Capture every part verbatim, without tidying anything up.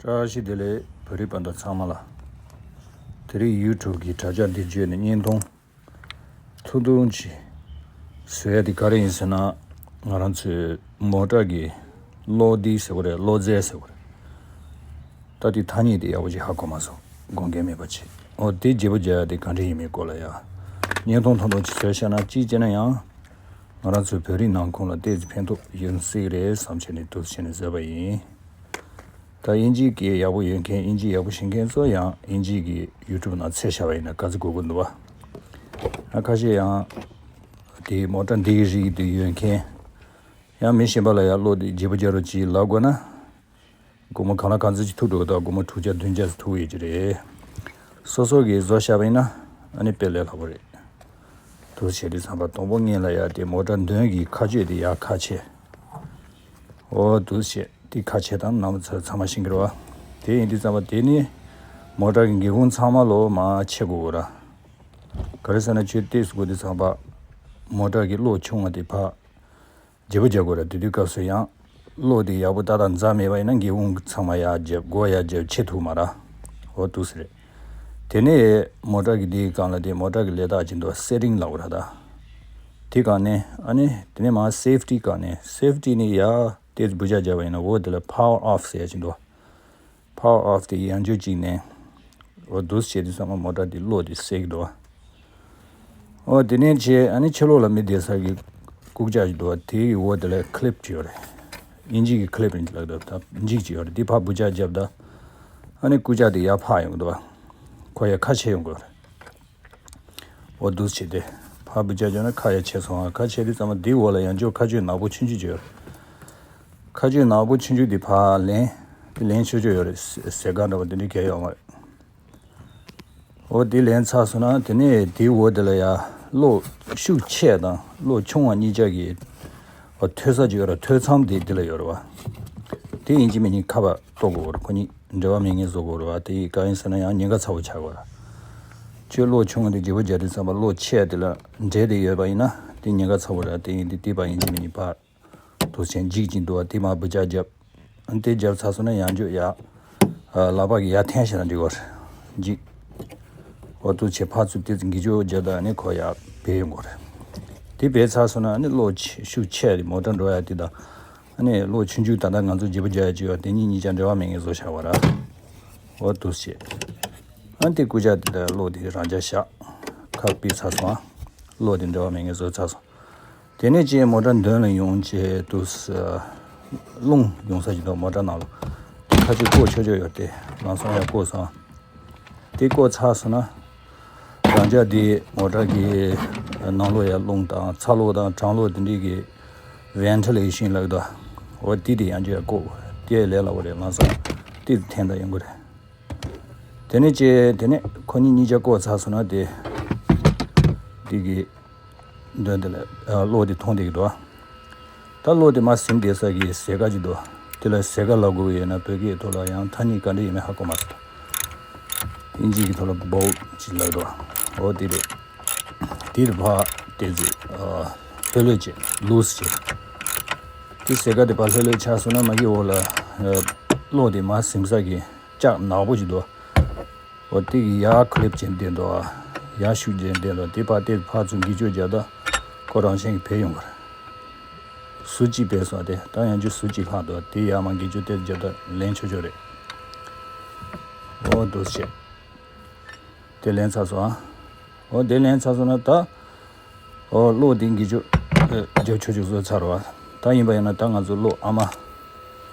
བཀྲ་ཤིས་བདེ་ལེགས། བོད་རིགས་སྤུན་ཟླ་ཚང་མ་ལ། དེ་རིང་ཡུ་ཊུབ་གི་དྲ་རྒྱ་འདི་བརྒྱུད་ནས་བརྙན་ཐུང་ཐུང་ཐུང་ཅིག་བཟོ་ཡ་དེ་ག་རེ་ཡིན་ཟེར་ན། ང་རང་ཚོའི་མོ་ཊ་གི་གློག་འདི་ཟེར་བ་རེད། གློག་རྫས་ཟེར་བ་རེད། ད་དེ་ཐ་སྙད་དེ་ཡག་པོ་ཅིག་ཧ་གོ་མ་སོང་། དགོངས་འགལ་མེད་པ་བྱེད། འོ་དེ་བརྗེ་པོ་རྒྱག་ཡ་དེ་ག་འདྲ་ཡིན་མིན་སྐོར་ལ་ཡ་བརྙན་ཐུང་ཐུང་ཐུང་ཅིག་བཟོས་བཞག་ན། གཅིག་བྱས་ན་ཡང་ང་རང་ཚོའི་བོད་རིགས་ནང་ཁོངས་ལ་ཏོག་ཙམ་ཕན་ཐོགས་ཡོང་སྲིད་རེད་བསམ་བྱས་ནས་འདུག་བྱས་ནས་བཟོས་པ་ཡིན། ད་དབྱིན་ཇི་གི་ཡག་པོ་ཡོད་མཁན། དབྱིན་ཇི་ཡག་པོ་ཤེས་མཁན་ཚོ་ཡང་དབྱིན་ཇི་གི་ཡུ་ཊུབ་ནང་བཙལ་བཞག་པ་ཡིན་ན་ག་ཚོད་དགོས་ཀྱི་འདུག་བ། ཨ་ཁ་ཤས་ཡང་དེ་མོ་ཊ་འདི་གི་རིགས་དེ་ཡོད་མཁན། ཡང་མི་གཞན་པ་ལ་ཡང་གློག་འདི་བརྗེ་པོ་རྒྱག་རོགས་གྱིས་ལབ་དགོས་ན། སྒོར་མོ་གང་ལ་གང་འཚམ་ཅིག་ཐུག་འགྲོ་གི་འདུག་སྒོར་མོ་དྲུག་བརྒྱ་བདུན་བརྒྱ་ཙམ་ཐུག་ཡོད་ཀྱི་རེད། སོ་སོ་གིས་བཟོ་བཞག་པ་ཡིན་ན་ཨ་ནི་དཔེ་ལས་སླ་པོ་རེད། འདུག་བྱས་དུས་ཙམ་པ་དང་པོ་ཉིད་ལ་ཡ་དེ་མོ་ཊ་མདུན་གྱི་ཁ་གཅོད་དེ་ཡ་ཁ་ཕྱེ། འོ་འདུག་བྱས་དེ་ཁ་ཕྱེ་དང་། རྣམ་པ་ཚོ་ཚང་མ་ཤེས་ཀྱི་རེད་བ། དེ་ཡིན་དུས་ཙམ་པ་དེ་ནི་མོ་ཊ་གི་སྒེའུ་ཁུང་ཚང་མ་ལོ་མར་ཕྱེ་དགོས་ར། ག་རེ་ཟེར་ན་ཁྱོད་ཏོག་ཙམ་སྒུག་དུས་ཙམ་པ་མོ་ཊ་གི་གློག་ཆུང་བ་དེ་ཕར་བརྗེ་པོ་རྒྱག་དགོས་ར། དེ་དུས་སྐབས་སུ་ཡང་གློག་དེ་ཡག་པོ་ཏག་ཏག་འཛག་མེད་པ་ཡིན་ན་སྒེའུ་ཁུང་ཚང་མ་ཡར་བརྒྱབ། སྒོ་ཡར་བརྒྱབ། ཕྱེ་ཐུབ་མ་ར། འོ་འདུག་སེ་རེད། དེ་ནས་མོ་ཊ་གི་དེའི་སྒང་ལ་དེ་མོ་ཊ་གི་ལས་རྟགས་ཅིག་འདུག་སེ་ཊིང་ལབ་དགོས་ར་ད། དེ་སྒང་ནས་ཨ་ནི་དེ་ནས་མར་སེབ་ཊི་སྒང་ནས། སེབ་ཊི་ནས་ཡར་ཏོག་ཙམ་སྒུག་བྱས་བརྒྱབ་པ་ཡིན་ན་འོ་དེ་ལ་པ་ཝར་ཨོཕ་ཟེར་ཡ་ཅིག་འདུག་པ་ཝར་ཨོཕ་དེ་ཡང་བསྐྱར་གཅིག་ནས། འོ་འདུག་སེ་བྱས་དུས་ཙམ་པ་མོ་ཊ་དེ་གློག་དེ་སད་ཀྱི་འདུག་འོ་དེ་ནས་བྱས་ཨ་ནི་ཕྱི་ལོགས་ལ་མི་བསྡད་ས་གི་རྐུབ་བཀྱག་ཅིག་འདུག་དེའི་འོག་དེ་ལ་ཀི་ལིབ་ཅིག་ཡོད་རེད། དབྱིན་ཇི་གི་ཀི་ལིབ་ཡིན་ལབ་འདུག་ད་འཇིགས་ཅིག་ཡོད་རེད། དེ་ཕར་སྒུག་བྱས་བརྒྱབ་ད་ཨ་ནི་རྐུབ་བཀྱག་དེ་ཡར་འཕར་ཡོང་གི་འདུག་ཁོ་ཡར་ཁ་ཕྱེ་ཡོང་གི་རེད། འོ་འདུག་བྱས་ཏེ་ཕར་སྒུག་བྱས་བརྒྱབ་ན་ཁ་ཡར་ཕྱེ་སོང་། ཁ་ཕྱེ་དུས་ཙམ་པ་དེའི་འོག་ལ་ཡང་བསྐྱར་ཁ་གཅོད་ནག་པོ་ཆུང་ཆུང་ཅིག་ཡོད་རེད། ཁ་གཅོད་ནག་པོ་ཆུང་ཆུང་དེ་ཕར་ལེན། དེ་ལེན་ཆོག་ཆོག་ཡོད་རེད། ཟེར་ཟེར་ག་འདྲ་པོ་དེ་འདྲའི་གང་ཡང་ཡོད་མ་རེད། འོ་དེ་ལེན་ཚར་སོང་ན་དེ་ནས་དེའི་འོག་དེ་ལ་ཡ་གློག་ཤུགས་ཆེ་དང་གློག་ཆུང་བ་གཉིས་ཆ་གི་འོ་མཐོ་ས་ཅིག་ཡོད་རེད། མཐོ་མཚམས་དེ་དེ་ལ་ཡོད་རེད་བ། དེ་ཡིན་གཅིག་མིན་གཅིག་ཁ་ཕར་གཏོར་དགོས་རེད། ཁོ་གཉིས་འབྲེལ་བ་མེད་མཁན་བཟོ་དགོས་རེད་བ། དེ་གང་ཡིན་ཟེར་ན་ཡང་ཉེན་ཁ་ཚ་པོ་ཆགས་དགོས་རེད། ཁྱོད་གློག་ཆུང་བ་དེ་བརྗེ་པོ་རྒྱག་དུས་ཙམ་པ་གློག་ཆེ་བ་དེ་ལ་འབྲེལ་བསྡད་ཡོད་པ་ཡིན་ན་དེ་ཉེན་ཁ་ཚ་པོ་རེད། དེ་ཡིན་དུས་དེ་ཕར་ཡིན་གཅིག་མིན་གཅིག་ཕར་འདུག་སེ་འཇིགས་ཀྱིན་འདུག་བ། དེ་མར་སྒུག་བྱས་བརྒྱབ། དེ་བརྒྱབ་ཚར་སོང་ན་ཡང་བསྐྱར་ཡ། ཨ་ལག་པ་གིས་ཡར་འཐེན་བྱས་ན་འགྲིག་གི་རེད། འཇིགས། འོ་འདུག་བྱས་ཕར་ཚུར་ཏོག་ཙམ་འགྱིག་སྐྱོག་བརྒྱབ་ད་ནི་ཁོ་ཡར་བབས་ཡོང་གི་རེད། དེ་བབས་ཚར་སོང་ན་ནི་གློག་ཆེ་ཤུགས་ཆེ་དེ་མོ་ཊ་འགྲོ་ཡ་དེ་དང་། ཨ་ནི་གློག་ཆུང་ཆུང་ད་ལྟ་ང་ཚོ་བརྗེ་པོ་རྒྱག་ཡ་ཅིག་ཡོད་དེ་གཉིས་གཉིས་ཆ་འབྲེལ་བ་མེད་མཁན་བཟོས་བཞག་པ་རེད། འོ་འདུག་བྱས། ཨ་དེ་རྐུབ་བཀྱག་དེ་ལ་གློག་དེ་རང་འཇགས་བཞག་ཁ་ཕྱེ་ཚར་སོང་ཨ། གློག་དེ་འབྲེལ་བ་མེད་མཁན་བཟོས་ཚར་སོང་། དེ་ནས་ཅིག་མོ་ཊ་མདུན་ལ་ཡོང་བྱས་དུས། རླུང་ཡོང་ས་ཅིག་འདུག་མོ་ཊ་ནང་ལ། ཁ་ཅིག་བཀོག་ཆོག་ཆོག་ཡོད་དེ། ལམ་སང་ཡང་བཀོག་སོང་། དེ་བཀོག་ཚར་སོང་ན། རང་འཇགས་དེ་མོ་ཊ་གི་ནང་ལོགས་ཡ་རླུང་དང་ཚ་གློག་དང་གྲང་གློག་དེ་འདྲས་ཀྱི་ཝེན་ཊི་ལེ་ཤན་ལབ་འདུག་འོ་དེ་དེ་ཡང་ཅིག་ཡ་བཀོག་དེ་ལས་སླ་པོ་རེད། ལམ་སང་དེ་འཐེན་ད་ཡོང་གི་རེད། དེ་ནས་ཅིག་དེ་ནས་ཁོ་གཉིས་གཉིས་ཆ་བཀོག་ཚར་སོང་ན་དེ། དེ་གི་མདུན་དེ་ལ་གློག་དེ་མཐོང་བསྡད་ཀྱི་འདུག་ད་གློག་དེ་མར་ཟིན་བསྡད་ས་གི་ཟེ་ཀ་ཅིག་འདུག་དེ་ལ་ཟེ་ཀ་ལབ་དགོས་ཀྱི་ཡོད་ན་བོད་སྐད་ཐོག་ལ་ཡང་ཐ་སྙད་ག་འདྲ་ཡིན་མིན་ཧ་གོ་མ་སོང་། དབྱིན་ཇི་གི་ཐོག་ལ་བོལ་ཊི་ཅིག་ལབ་འདུག་འོ་དེ་རེད། དེ་རུ་ཕར་དེ་ཚོས་ལྷོད་ལྷོད་བྱས། ལུས་བྱས། དེ་ཟེ་ཀ་དེ་ཕར་ལྷོད་ལྷོད་ཆགས་སོང་ན་མ་གི་འོག་ལ་གློག་དེ་མར་ཟིན་ས་གི་ལྕགས་ནག་པོ་ཅིག་འདུག་འོ་དེ་གི་ཡར་ཀི་ལིབ་བྱས་བསྡད་འདུག་ཡར་ཤུགས་བྱས་བསྡད་འདུག་དེ་ཕར་དེ་ཕར་ཚུར་འགྱིག་སྐྱོག་བརྒྱབ་ད་ཁོ་རང་བཞིན་གྱིས་བབས་ཡོང་གི་རེད། ཟུར་གཅིག་བབས་སོང་། དེ་ད་ཡང་བསྐྱར་ཟུར་གཅིག་ལྷག་འདུག་དེ་ཡར་མར་འགྱིག་སྐྱོག་དེ་བརྒྱབ་ད་ལེན་ཆོག་ཆོག་རེད། འོ་འདུག་སེ་བྱས། དེ་ལེན་ཚར་སོང་ཨ། འོ་དེ་ལེན་ཚར་སོང་ན་ད། འོ་གློག་དེ་འགྱིག་སྐྱོག་རྒྱབ་ཆོག་ཆོག་བཟོས་ཚར་བ། ད་ཡིན་པ་ཡིན་ན་ད་ང་ཚོ་གློག་ཨ་མ།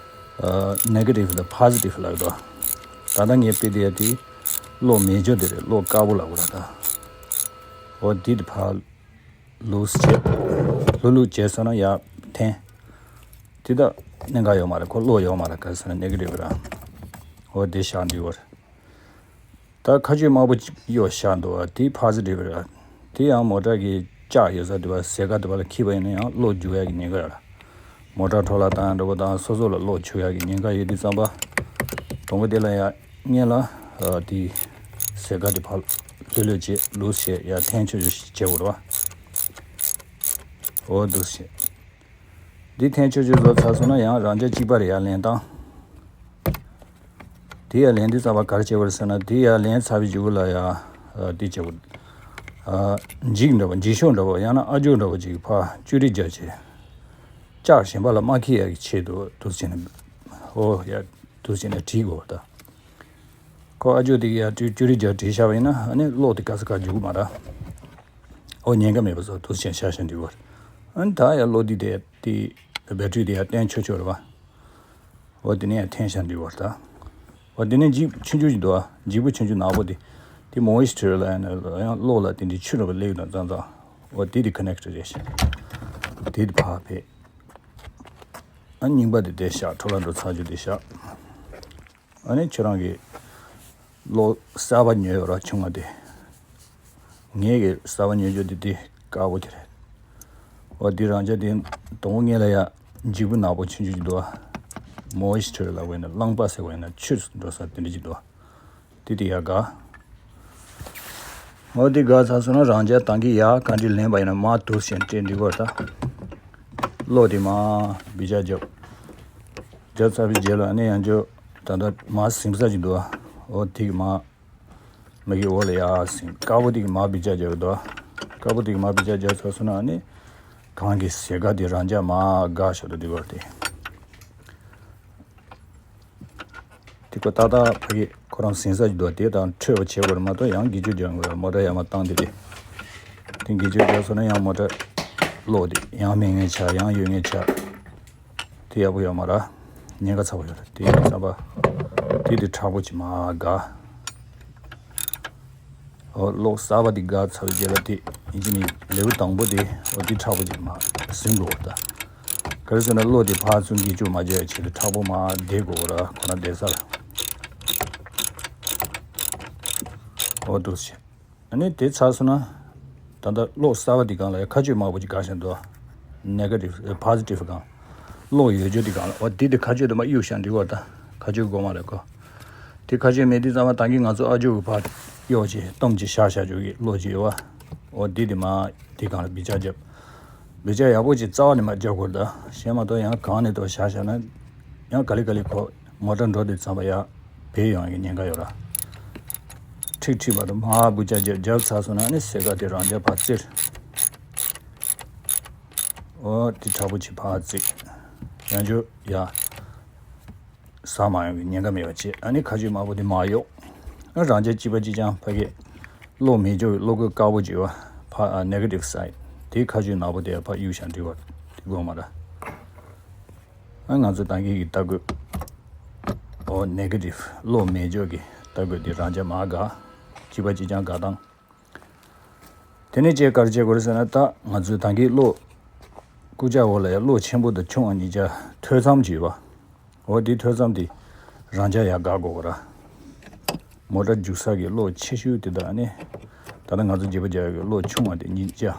ནེ་གེ་ཊིབ་དང་པོ་ཟི་ཊིབ་ལབ་འདུག་ད་ལྟ་ངས་དཔེ་དེ་ཡ་དེ་གློག་མེ་སྒྱོགས་དེ་རེད། གློག་དཀར་པོ་ལབ་དགོས་ར་ད། འོ་དེ་དེ་ཕར་ལུས་བྱས། ལྷུག་ལྷུག་བྱས་སོང་ན་ཡར་འཐེན། དེ་ད་གནད་འགག་ཡོད་མ་རེད། ཁོ་གློག་ཡོད་མ་རེད། ག་རེ་ཟེར་ན་ནེ་གེ་ཊིབ་ར། འོ་དེ་བཞག་འདི་བར། ད་ཁ་གཅོད་དམར་པོ་གཅིག་གཡོག་བཞག་འདུག་བ། དེ་པོ་ཟི་ཊིབ་རེད། དེ་ཡང་མོ་ཊ་གི་ལྕགས་ཡོད་ས་དེ་བ་ཟེ་ཀ་དེ་བ་ལ་འཁྱེར་བ་ཡིན་ན་ཡང་གློག་རྒྱུག་ཡག་གི་ཉེན་ཁ་ཡོད་ར། མོ་ཊ་འཕྲོ་བརླག་བཏང་འགྲོ་བ་དང་སོ་སོ་ལ་གློག་འཁྱུག་ཡག་གི་ཉེན་ཁ་ཡོད་དུས་ཙམ་པ། དང་པོ་དེ་ལ་ཡང་སྔོན་ལ་དེ་ཟེ་ཀ་དེ་ཕར་ལྷོད་ལྷོད་བྱས་ལུས་བྱས་ཡར་འཐེན་ཆོག་ཆོག་བྱེད་དགོས་ར། འོ་འདུག་སེ། འདི་འཐེན་ཆོག་ཆོག་བཟོས་ཚར་སོང་ན་ཡང་རང་འཇགས་གཅིག་པ་རེ་ཡར་ལེན་བཏང་། དེ་ཡར་ལེན་དུས་ཙམ་པ་ག་རེ་བྱེད་དགོས་རེད་ཟེར་ན། དེ་ཡར་ལེན་ཚར་བའི་མཇུག་ལ་ཡ་ཨ་དེ་བྱེད་དགོས། ཨ་འགྱིག་འདྲ་པོ། འགྱིག་ཤོག་འདྲ་པོ། ཡང་ན་ཨ་ཇོ་འདྲ་པོ་ཅིག་ཕར་ཅུ་རིས་རྒྱག་བྱས། ལྕགས་གཞན་པ་ལ་མ་འཁེལ་ཡག་གི་ཆེད་དུ་འདུག་སེ་བྱས་ནས། ཨོ་ཡ། འདུག་སེ་བྱས་ནས་བྲིས་དགོས་པ་ད། ཁོ་ཨ་ཇོ་དེ་གི་ཡ་ཅུ་ཅུ་རིས་རྒྱག་བྲིས་བཞག་པ་ཡིན་ན། ཨ་ནི་གློག་དེ་ག་ས་ག་འཇུག་གི་མ་རེད། ཨོ་ཉེན་ཁ་མེད་པ་བཟོ། འདུག་སེ་བྱས་ནས་བཞག་བཞག་འགྲིག་གི་རེད། ཨ་ནི་ད་ཡ་གློག་དེ་དེ་དེ་བེ་ཊི་རི་དེ་ཡ་བརྟན་ཆོག་ཆོག་རེད་པ། འོ་དེ་ནས་ཡང་འཐེན་བཞག་འགྲིག་གི་རེད་ད། འོ་དེ་ནས་འགྱིག་ཆུང་ཆུང་ཞིག་འདུག་ཨ། འགྱིག་པ་ཆུང་ཆུང་ནག་པོ་དེ། དེ་མོ་ཡིས་ཊར་ལ་ཡང་གློག་ལ་དེ་འདྲའི་ཆུ་འདྲ་པོ་སླེབས་དང་ཙང་ཙང་། འོ་དེ་དེ་ཀོ་ནེག་ཊར་རེད་ཤག། དེ་དེ་ཕར་ཕེབས། ཨ་རྙིང་པ་དེ་དེ་བཞག། འཕྲོ་བརླག་འགྲོ་ཚར་རྒྱུ་དེ་བཞག། ཨ་ནི་ཁྱོད་རང་གི་གློག་གསར་པ་ཉོས་ཡོད་ར། ཆུང་བ་དེ། ངས་གི་གསར་པ་ཉོས་རྒྱུ་དེ་དེ་དཀར་པོ་དེ་རེད། འོ་དེ་རང་འཇགས་དེ་དང་པོ་ངས་ལ་ཡ་འགྱིག་པ་ནག་པོ་ཆུང་ཆུང་ཞིག་འདུག་ཨ། མོ་ཡིས་ཊར་ལབ་པ་ཡིན་ན། རླངས་པ་ཟེར་བ་ཡིན་ན། ཆུ་འགྲོ་ས་དེ་འདྲ་ཞིག་འདུག་ཨ། དེ་དེ་ཡར་བཀག། འོ་དེ་བཀག་ཚར་སོང་ན་རང་འཇགས་ད་གིན་ཡར་ག་འདྲ་ལེན་པ་ཡིན་ན་མར་འདུག་སེ་བྱས་ནས་སྤྲད་འགྲིག་གི་རེད་ད། གློག་དེ་མར་སྦི་ལྕགས་རྒྱབ། རྒྱབ་ཚར་བའི་རྗེས་ལ་ཨ་ནི་ཡང་ཅིག་ད་ལྟ་མར་ཟིན་ས་ཞིག་འདུག་ཨ། འོ་དེ་གི་མར། མ་གི་འོག་ལ་ཡར་ཟིན། དཀར་པོ་དེ་གི་མར་སྦི་ལྕགས་རྒྱག་གི་འདུག་ཨ། དཀར་པོ་དེ་གི་མར་སྦི་ལྕགས་རྒྱག་ཚར་སོང་ན་ཨ་ནི་གང་གི་ཟེར་ག་དེ་རང་འཇགས་མར་བཀག་བཞག་འདུག་དེ་གོ་དེ། དེ་ཁོ་ཏག་ཏག་ཕ་གི་ཁོ་རང་ཟིན་ས་ཞིག་འདུག་ཨ། དེ་དང་འཕྲོད་པ་བྱེད་དགོས་རེད་མ་གཏོགས། ཡང་འགྱིག་ཆུ་རྒྱག་དགོས་རེད། མོ་ཊ་ཡར་མར་བཏང་དེ་དེ། དེ་འགྱིག་ཆུ་རྒྱག་སོང་ན་ཡང་མོ་ཊ་གློག་དེ་ཡང་མེད་མཁན་ཆགས། ཡང་ཡོད་མཁན་ཆགས། དེ་ཡག་པོ་ཡོད་མ་རེད། ཉེན་ཁ་ཚ་པོ་ཡོད་རེད། དེ་ཡིན་ཙང་པ་དེ་དེ་མཁྲེགས་པོ་ཅིག་མར་བཀག། འོ་གློག་གསར་པ་དེ་བཀག་ཚར་བའི་རྗེས་ལ་དེ་ཡིན་གཅིག་མིན་ལེའུ་དང་པོ་དེ། འོ་དེ་མཁྲེགས་པོ་ཅིག་མར་ཟིན་དགོས་པ་རེད་ད། ག་རེ་ཟེར་ན་གློག་དེ་ཕར་ཚུར་འགྱིག་ཆུ་མ་རྒྱག་ཡ་ཆེད་དུ་མཁྲེགས་པོ་མར་བསྡད་དགོས་པ་རེད། ཁོ་རང་བསྡད་ས་ལ། འོ་འདུག་སེ་བྱས། ཨ་ནི་དེ་ཚར་སོང་ན། ད་ལྟ་གློག་གསར་པ་འདི་སྒང་ལ་ཡ་ཁ་གཅོད་དམར་པོ་ཅིག་བཀག་བཞག་འདུག་ཨ། ནེ་གེ་ཊིབ། ཨ། པོ་ཟི་ཊིབ་སྒང་། གློག་ཡོད་ཆོག་འདི་སྒང་ལ། འོ་འདི་དེ་ཁ་གཅོད་དེ་མར་གཡུག་བཞག་འགྲིག་གི་རེད་ད། ཁ་གཅོད་དགོས་མ་རེད་ཁོ། དེ་ཁ་གཅོད་མེད་དུས་ཙམ་པ་ད་གིན་ང་ཚོ་ཨ་ཇོ་གི་ཕར་གཡོག་ཅིག་སྟོང་ཅིག་བཞག་བཞག་ཆོག་གི་གློག་ཅིག་ཡོད་པ། འོ་འདི་དེ་མར་འདི་སྒང་ལ་སྦི་ལྕགས་རྒྱབ། སྦི་ལྕགས་ཡག་པོ་ཅིག་རྩ་བ་ནས་མར་རྒྱག་དགོས་རེད་ད། གཞན་མ་གཏོགས་ཡང་གང་ནས་ཐོག་བཞག་བཞག་ན། ཡང་ག་ལེ་ག་ལེ་ཁོ་མོ་ཊ་འགྲོ་དུས་ཙམ་པ་ཡར་བུད་ཡོང་ཡག་གི་ཉེན་ཁ་ཡོད་ར། མཁྲེགས་མཁྲེགས་པ་དང་མར་སྦི་ལྕགས་རྒྱབ། རྒྱབ་ཚར་སོང་ན་ཨ་ནི་ཟེར་ག་དེ་རང་འཇགས་ཕར་བཙིར། འོ་དེ་མཁྲེགས་པོ་ཅིག་ཕར་བཙིར། ཡང་ཅིག་ཡར་ཟག་མ་ཡོང་གི་ཉེན་ཁ་མེད་པ་བྱས། ཨ་ནི་ཁ་གཅོད་དམར་པོ་དེ་མར་གཡུག། ཨ་རང་འཇགས་གཅིག་པ་གཅིག་རྐྱང་ཕ་གི་གློག་མེད་ཆོག་གི་གློག་སྒོ་དཀར་པོ་ཅིག་ཡོད་པ། ཕར་ཨ་ནེ་གེ་ཊིབ་སའིཌ། དེ་ཁ་གཅོད་ནག་པོ་དེ་ཕར་གཡུག་བཞག་འགྲིག་པ་དེ་དགོས་མ་རེད། ཨ་ང་ཚོ་ད་གིན་གྱི་ལྟ་དགོས། འོ་ནེ་གེ་ཊིབ། གློག་མེད་ཆོག་གི་ལྟ་དགོས་དེ་རང་འཇགས་མར་བཀག། གཅིག་པ་གཅིག་རྐྱང་བཀག་སྟངས། དེ་ནས་ཅིག་ག་རེ་བྱེད་དགོས་རེད་ཟེར་ན། ད་ང་ཚོས་ད་གིན་གློག་རྐུབ་བཀྱག་འོག་ལ་ཡ་གློག་ཆེན་པོ་དང་ཆུང་བ་གཉིས་ཆ་ཐོས་མཚམས་ཅིག་ཡོད་པ། འོ་དེ་ཐོས་མཚམས་དེ་རང་འཇགས་ཡར་བཀག་དགོས་པ་ར། མོ་ཊ་རྒྱུག་ས་གི་གློག་ཆེ་ཤོས་དེ་དང་ཨ་ནི། ད་ལྟ་ང་ཚོ་འགྱིག་པ་རྒྱག་ཡག་གི་གློག་ཆུང་བ་དེ་གཉིས་ཆ།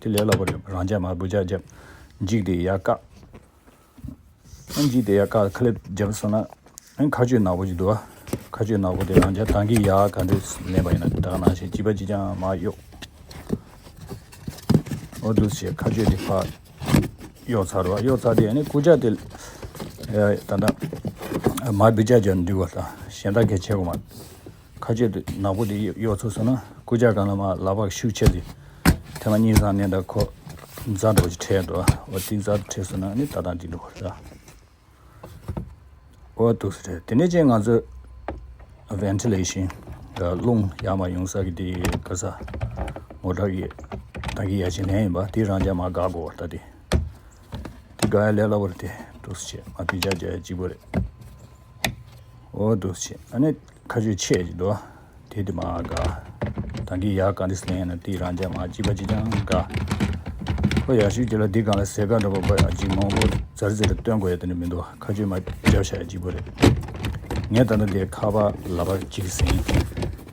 དེ་ལས་སླ་པོ་རེད། རང་འཇགས་མར་སྦི་ལྕགས་རྒྱབ། འགྱིག་དེ་ཡར་བཀག། ཨ་འགྱིག་དེ་ཡར་བཀག་ཁ་ལེབ་རྒྱབ་སོང་ན། ཨ་ཁ་གཅོད་ནག་པོ་ཅིག་འདུག་ཨ། ཁ་གཅོད་ནག་པོ་དེ་རང་འཇགས་ད་གིན་ཡར་ག་འདྲས་ལེན་པ་ཡིན་ན་དེ་ནང་བཞིན་གཅིག་པ་གཅིག་རྐྱང་མར་གཡུག། འོ་འདུག་སེ་བྱས་ཁ་གཅོད་དེ་ཕར་གཡུག་ཚར་རེད་པ། གཡུག་ཚར་དེ་ཨ་ནི་རྐུབ་བཀྱག་དེ། ཨ་ད་ལྟ་མར་སྦི་ལྕགས་རྒྱབ་འགྲིག་པ་དང་གཞན་དག་གས་བྱེད་དགོས་མ། ཁ་གཅོད་དེ་ནག་པོ་དེ་གཡུག་ཚར་སོང་ན་རྐུབ་བཀྱག་སྒང་ལ་མར་ལག་པ་ཤུགས་ཆེ་ཟིག་ཐེངས་མ་གཉིས་ཙམ་མནན་ད་ཁོ་རྫ་འདྲ་པོ་ཅིག་འཕྲད་འདུག་ཨ། འོ་དེ་རྫ་འཕྲད་སོང་ན་ཨ་ནི་ཏག་ཏག་འགྲིག་འགྲོ་གི་རེད། འོ་འདུག་སེ་རེད། དེ་ནས་ཅིག་ང་ཚོས་ཝེན་ཊི་ལེ་ཤན། རླུང་ཡར་མར་ཡོང་ས་གི་དེ་ག་ས། མོ་ཊ་གི་ད་གིན་ཡར་ཅིག་ལེན་ཡིན་པ་དེ་རང་འཇགས་མར་བཀག་དགོས་པ་ད་དེ། དེ་བཀག་ཡག་ལས་སླ་པོ་རེད་དེ། འདུག་སེ་བྱས་མར་སྦི་ལྕགས་རྒྱག་ཡག་གཅིག་པོ་རེད། འོ་འདུག་སེ་བྱས་ཨ་ནི་ཁ་གཅོད་ཆེ་ཅིག་འདུག་ཨ། དེ་དེ་མར་བཀག། ད་གིན་ཡར་ག་འདྲས་ལེན་ཡིན་ན་དེ་རང་འཇགས་མར་གཅིག་པ་གཅིག་རྐྱང་བཀག། ཁོ་ཡག་ཤོས་ཅིག་ལ་འདི་སྒང་ལ་ཟེར་ག་འདྲ་པོ་པ་ཡག་ཅིག་མང་པོ་ཛར་ཛར་སྟོན་དགོས་ཡག་དེ་འདྲ་མི་འདུག་ཁ་གཅོད་མར་རྒྱབ་བཞག་ཡག་གཅིག་པོ་རེད། ངས་ད་ལྟ་འདི་ཁ་པར་ལག་པ་གཅིག་ཟིན།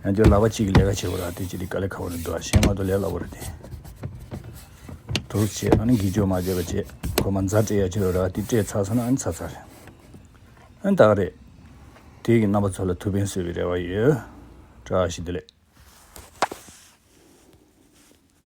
ཡང་ཅིག་ལག་པ་གཅིག་གི་ལས་ཀ་བྱེད་དགོས་ར། དེ་གཅིག་དེ་དཀའ་ལས་ཁག་པོ་རེད་འདུག་གཞན་མ་གཏོགས་ལས་སླ་པོ་རེད་དེ། འདུག་སེ་བྱས་ཨ་ནི་འགྱིག་ཆུ་མར་རྒྱབ་པ་བྱས་ཁོ་མར་ཛར་སྤྲད་ཡག་ཅིག་ཡོད་ར། དེ་སྤྲད་ཚར་སོང་ན་ཨ་ནི་ཚར་ཚར་རེད། ཨ་ནི་ད་ག་རེད། དེ་གིས་རྣམ་པ་ཚོ་ལ་ཐུགས་ཕན་གསོས་པའི་རེ་བ་ཡོད། བཀྲ་ཤིས་བདེ་ལེགས།